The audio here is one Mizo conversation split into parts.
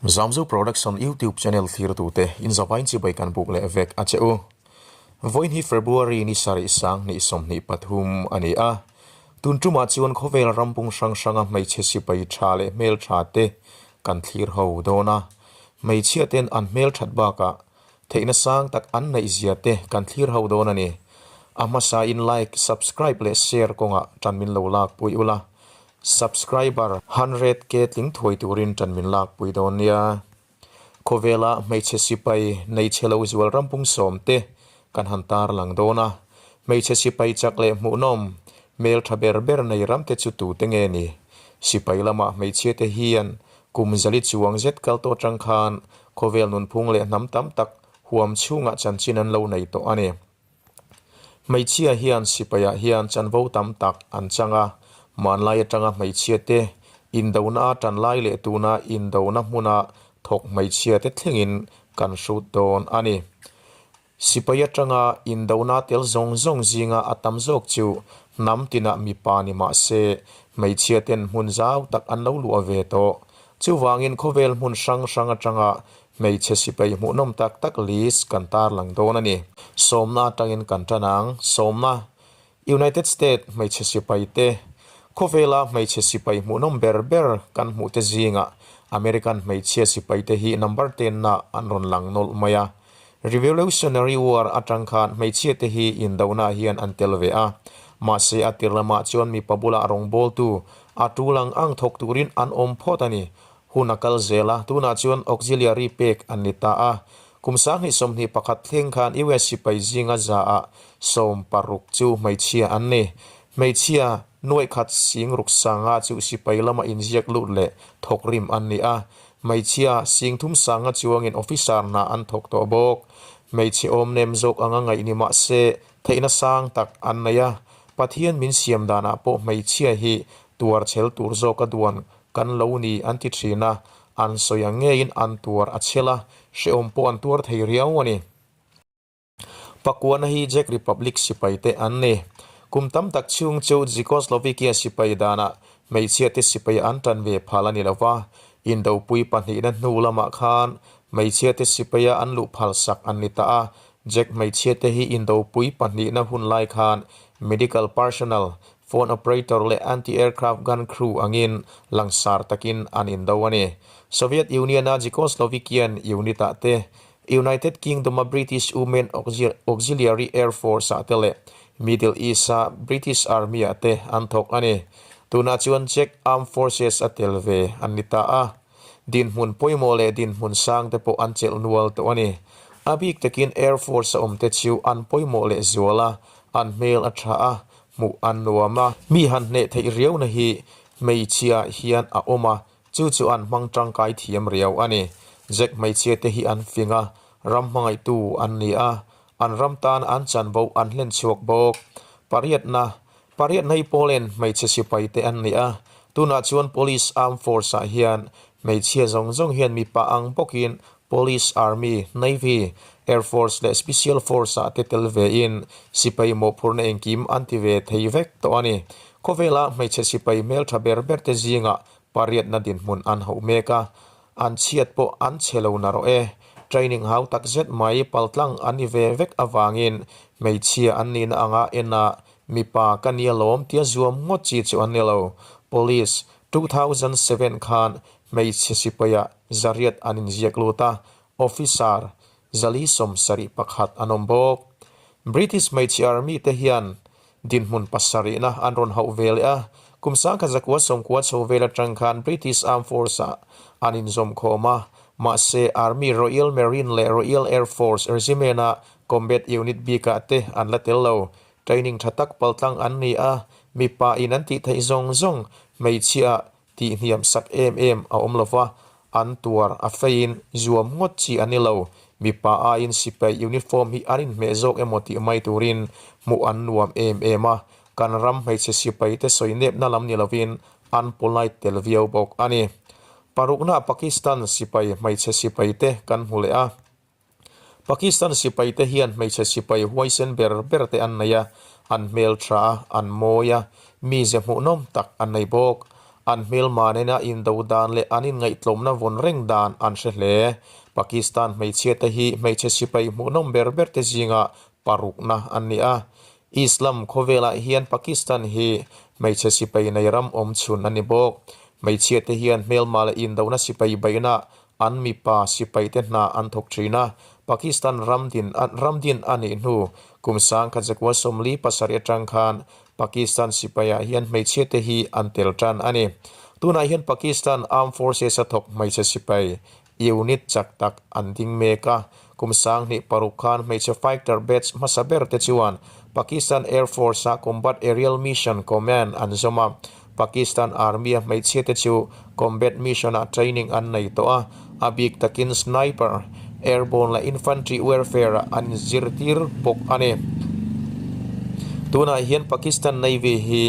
Zamzo Production YouTube channel thlirtute inzavain chibai kan buk leh vek a che u. Vawiin hi February ni sarih sang hnih 23 a ni a. Tun tumah chuan khawvel rampung hrang hranga hmeichhe sipai tha leh hmeltha te kan thlir ho dawn a. Hmeichhia ten an hmelthat bakah theihna sang tak an neih zia te kan thlir ho dawn a ni. A hmasa in like, subscribe leh share kawngah tan min lo lak pui ula. Subscriber hundred K tling thuai turin tan min lak pui dawn nia. Khawvela hmeichhe sipai nei chhe lo zual rampung sawm te kan han tar lang dawn a. Hmeichhe sipai chak leh hmuhnawm, hmel tha ber ber nei ram te chu tute nge ni? Sipai lamah hmeichhia te hian kum zali chuang zet kal tawh atang khan khawvel nunphung leh hnam tam tak huam chhungah chanchin an lo nei tawh a ni. Hmeichhia hian sipaiah hian chanvo tam tak an chang a, hmanlai atanga hmeichhia te indona a tan lai leh tuna indona hmuna thawk hmeichhia te thlengin kan hrut dawn a ni. Sipai atanga indona tel zawng zawng zinga a tam zawk chu hnam tinah mipa ni mah se hmeichhia ten hmun zau tak an lo luah ve tawh. Chuvangin khawvel hmun hrang hrang atanga Hmeichhe sipai hmuhnawm tak tak list kan tarlang dawn a ni. Sawmna atangin kan tan ang. Sawmna, United State hmeichhe sipai te, Khawvela hmeichhe sipai hmuhnawm ber ber kan hmuh te zingah American hmeichhia sipai te hi number tenna an rawn lang nawlh mai a. Revolutionary War atang khan hmeichhia te hi indohna hian an tel ve a. Mahse a tir lamah chuan mipa bulah rawngbawltu a tul ang ang thawk turin an awm phawt a ni. Hun a kal zel a, tunah chuan auxiliary pek an ni ta a. Kum 2021 thleng khan US sipai zinga zaah 16 chu hmeichhia an ni. Hmeichhia nuaih khat sing ruk sanga chu sipai lama inziak lut leh thawk rim an ni a. Hmeichhia sing thum sanga chuangin officer hna an thawk tawh bawk. Hmeichhe awm nem zawk anga ngaih ni mah se theihna sang tak an nei a. Pathian min siam danah pawh hmeichhia hi tuar chhel tur zawka duan Kan lo ni an ti thin a, an sawi ang ngeiin an tuar a chhel a, hrehawm pawh an tuar thei riau a ni. Pakuana hi Czech Republic sipai te an ni. Kum tam tak chhung chu Czechoslovakia sipai danah hmeichhia te sipai an tan ve phal a ni lo va, Indopui pahnihna hnu lamah khan hmeichhia te sipaia an luh phal sak an ni ta a, Czech hmeichhia te hi Indopui pahnihna hun lai khan medical personnel Phone operator leh anti-aircraft gun crew angin langsar takin an indo a ni. Soviet Union-a Czechoslovakian unit-ah te, United Kingdom-a British Women Auxiliary Air Force-ah te leh Middle East-a British Army-ah te an thawk a ni. Tunah chuan Czech Armed Forces a tel ve an ni ta a. Dinhmun pawimawh leh dinhmun sang te pawh an chelh nual tawh a ni. A bik takin Air Force-a awmte chu an pawimawh lehzual a, an hmel a tha a, Hmuh an nuam a, mi han hneh theih riauna hi hmeichhia hian a awm a, chu chu an hmang tangkai thiam riau a ni. Jack hmeichhia te hi an fing a, ram hmangaihtu an ni a, an ram tan an chanvo an hlen chhuak bawk. Pariatna, Pariatna hi Poland hmeichhe sipai te an ni a, tunah chuan Polish Armed Force ah hian hmeichhia zawng zawng hian mipa ang bawkin Police, Army, Navy, Air Force leh Special Force ah te tel ve in sipai mawhphurhna engkim an ti ve thei vek tawh a ni. Khawvela hmeichhe sipai hmeltha ber ber te zingah pariatna dinhmun an hauh mek a, an chhiat pawh an chhe lo narawh e. Training hau tak zet mai paltlang an ni ve vek avangin hmeichhia an nihna anga ena mipa ka nia lawm tia zuam ngawt chi chu an ni lo. Police, 2007 khan hmeichhe sipaiah Zariat an inziak lut a, officer zali 71 an awm bawk. British hmeichhe army te hian dinhmun pasarihna an rawn hauh ve leh a, kum 1990 chho vel atang khan British Armed Force-ah an inzawm khawm a, mahse Army Royal Marine leh Royal Air Force Regiment-a combat unit bikah te an la tel lo. Training tha tak paltlang an ni a, mipa in an tih theih zawng zawng hmeichhia Tih hniam sak em em a awm lo va, an tuar a feiin zuam ngawt chi a ni lo. Mipa aiin sipai uniform hi an inhmeh zawk emaw tih mai turin hmuh an nuam em em a, kan ram hmeichhe sipai te sawi nepna lam ni lovin an polite tel viau bawk a ni. Parukna Pakistan sipai hmeichhe sipai te kan hmu leh a. Pakistan sipai te hian hmeichhe sipai huaisen ber ber te an nei a, an hmeltha a, an mawi a, mize hmuhnawm tak an nei bawk. An hmelma nena indo dan leh an inngaihtlawmna vawn reng dan an hre hle. Pakistan hmeichhiate hi hmeichhe sipai hmuhnawm ber berte zinga parukna an ni a. Islam khawvelah hian Pakistan hi hmeichhe sipai nei ram awm chhun a ni bawk. Hmeichhiate hian hmelma leh indona sipai beihna an mipa sipaite hna an thawk thin a. Pakistan ram din ram din a nih hnu kum 1947 atang khan Pakistan sipaiah hian hmeichhiate hi an tel tan a ni. Tunah hian Pakistan Armed Forces a thawk hmeichhe sipai unit chak tak an ding mek a. Kum 2006 khan hmeichhe fighter batch hmasa ber te chuan Pakistan Air Force a Combat Aerial Mission Command an zawm a. Pakistan Army a hmeichhiate chu combat mission ah training an nei tawh a, a bik takin sniper, airborne leh infantry warfare ah an inzirtir bawk a ni. Tunah hian Pakistan Navy hi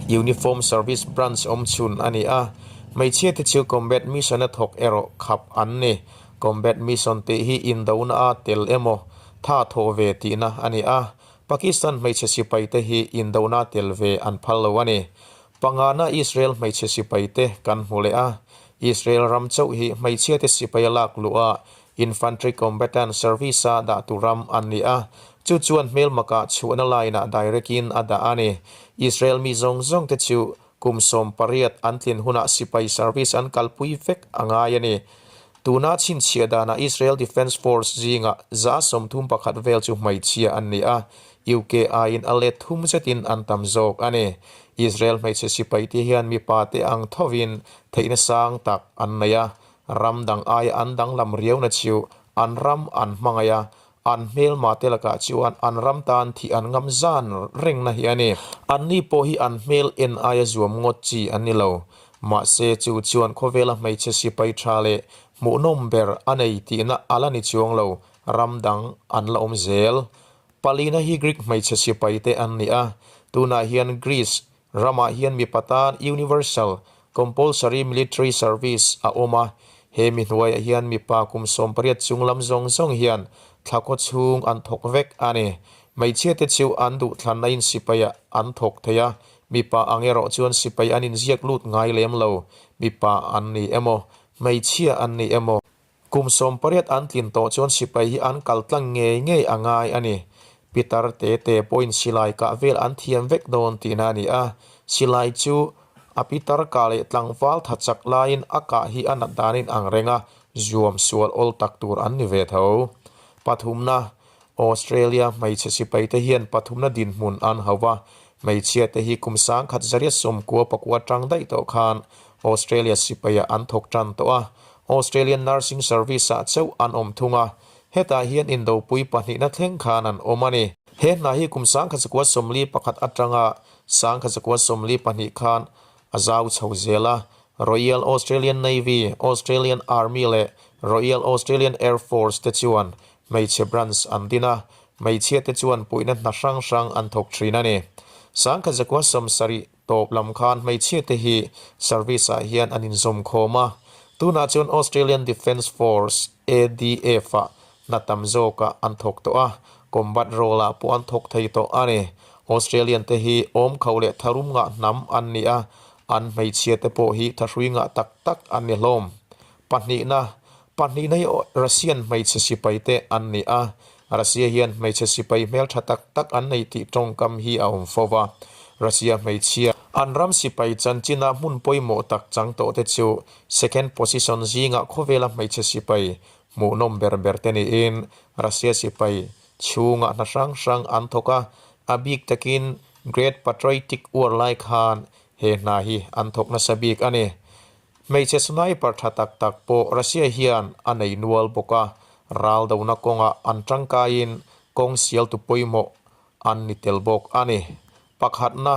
Uniform Service Branch awm chhun a ni a, hmeichhiate chu combat mission a thawk erawh khap an ni. Combat mission tih hi indona a tel emaw tha thawh ve tihna a ni a, Pakistan hmeichhe sipaite hi indona tel ve an phal lo a ni. Pangana Israel hmeichhe sipaite kan hmu leh a, Israel ram chauh hi hmeichhiate sipai a lak luh a, Infantry Combatant Service-a dah tu ram an ni a, chu chuan hmelmakah chhuahna line-ah direct-in a dah a ni. Israel mi zawng zawngte chu kum 18 an tlin hunah sipai service an kalpui vek a ngai a ni. Tuna chhinchhiah danah Israel Defence Force zingah 31% vel chu hmeichhia an ni a, UK aiin a let thum zetin an tam zawk a ni. Israel hmeichhe sipaite hian mipate ang thovin theihna sang tak an nei a, ram dang aia an danglam riauna chu an ram an hmangaih a, an hmelmate lakah chuan an ram tan thih an ngam zan rengna hi a ni. Anni pawh hi an hmel en aia zuam ngawt chi an ni lo. Mahse, chu chuan khawvela hmeichhe sipai tha leh hmuhnawm ber a nei tihna a la ni chuang lo, ram dang an la awm zel. Palina hi Greek hmeichhe sipaite an ni a, tunah hian Greece Ramah hian mipa tan Universal Compulsory Military Service a awm a, he mi hnuaiah hian mipa kum 18 chung lam zawng zawng hian thla khaw chhung an thawk vek a ni. Hmeichhiate chu an duhthlanna in sipaiah an thawk thei a, mipa ang erawh chuan sipai an inziak lut ngai lem lo, mipa an ni emaw, hmeichhia an ni emaw. Kum 18 an tlin tawh chuan sipai hi an kal tlang ngei ngei a ngai a ni. Pitar te te pawhin silai kah vel an thiam vek dawn tihna a ni a, silai chu a pitar kah leh tlangval tha chak laiin a kah hi a nat danin ang reng a, zuam sual awl tak tur an ni ve tho. Pathumna, Australia hmeichhe sipaite hian pathumna dinhmun an hauh a, hmeichhiate hi kum 1999 tang daih tawh khan Australia sipaiah an thawk tan tawh a, Australian Nursing Service-ah chauh an awm thung a, hetah hian indopui pahnihna thleng khan an awm a ni. He hna hi kum 1941 atanga 1942 khan a zau chho zel a, Royal Australian Navy, Australian Army leh Royal Australian Air Force te chuan hmeichhe branch an din a, hmeichhia te chuan puihna hna hrang hrang an thawk thin a ni. 1970 Tawp lam khan hmeichhia te hi service ah hian an inzawm khawm a, tunah chuan Australian Defence Force, ADF, ah hna tam zawkah an thawk tawh a, combat role ah pawh an thawk thei tawh a ni. Australian te hi awmkhauh leh tharum ngah hnam an ni a, an hmeichhia te pawh hi thahrui ngah tak tak an ni hlawm. Pahnihna, Pahnihna hi Russian hmeichhe sipai te an ni a, Russia hian hmeichhe sipai hmeltha tak tak an nei tih tawngkam hi a awm fo va. Russia hmeichhia an ram sipai chanchina hmun pawimawh tak chang tawh te chu second position zingah khawvela hmeichhe sipai hmuhnawm ber ber te niin Russia sipai chhungah hna hrang hrang an thawk a, a bik takin Great Patriotic War lai khan he hna hi an thawk nasa bik a ni. Hmeichhe sniper tha tak tak pawh Russia hian a nei nual bawk a, ral dona kawngah an tangkaiin kawng sialtu pawimawh an ni tel bawk a ni. Pakhatna,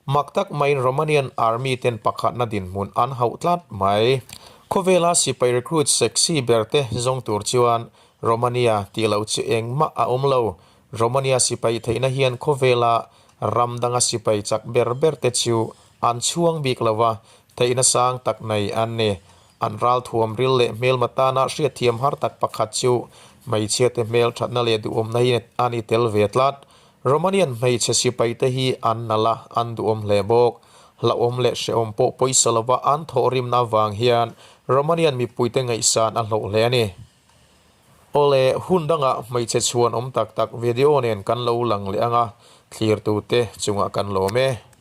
mak tak maiin Romanian Army ten pakhatna dinhmun an hauh tlat mai. Khawvela sipai recruit sexy ber te zawng tur chuan Romania tih loh chu engmah a awm lo. Romania sipai theihna hian khawvela ram danga sipai chak ber ber te chu an chhuang bik lo va, Theihna sang tak nei an ni. An ralthuam ril leh hmelma tana hriatthiam har tak pakhat chu hmeichhiate hmel thatna leh duhawmna hi a ni tel ve tlat. Romanian hmeichhe sipaite hi an nalh a, an duhawm hle bawk. Hlauhawm leh hrehawm pawh pawisa lova an thawhrimna avang hian Romanian mipuite ngaihsan a hlauh hle a ni. Awle, hun dangah hmeichhe chhuan awm tak tak video nen kan lo lang leh ang a, thlirtute chungah kan lawm e.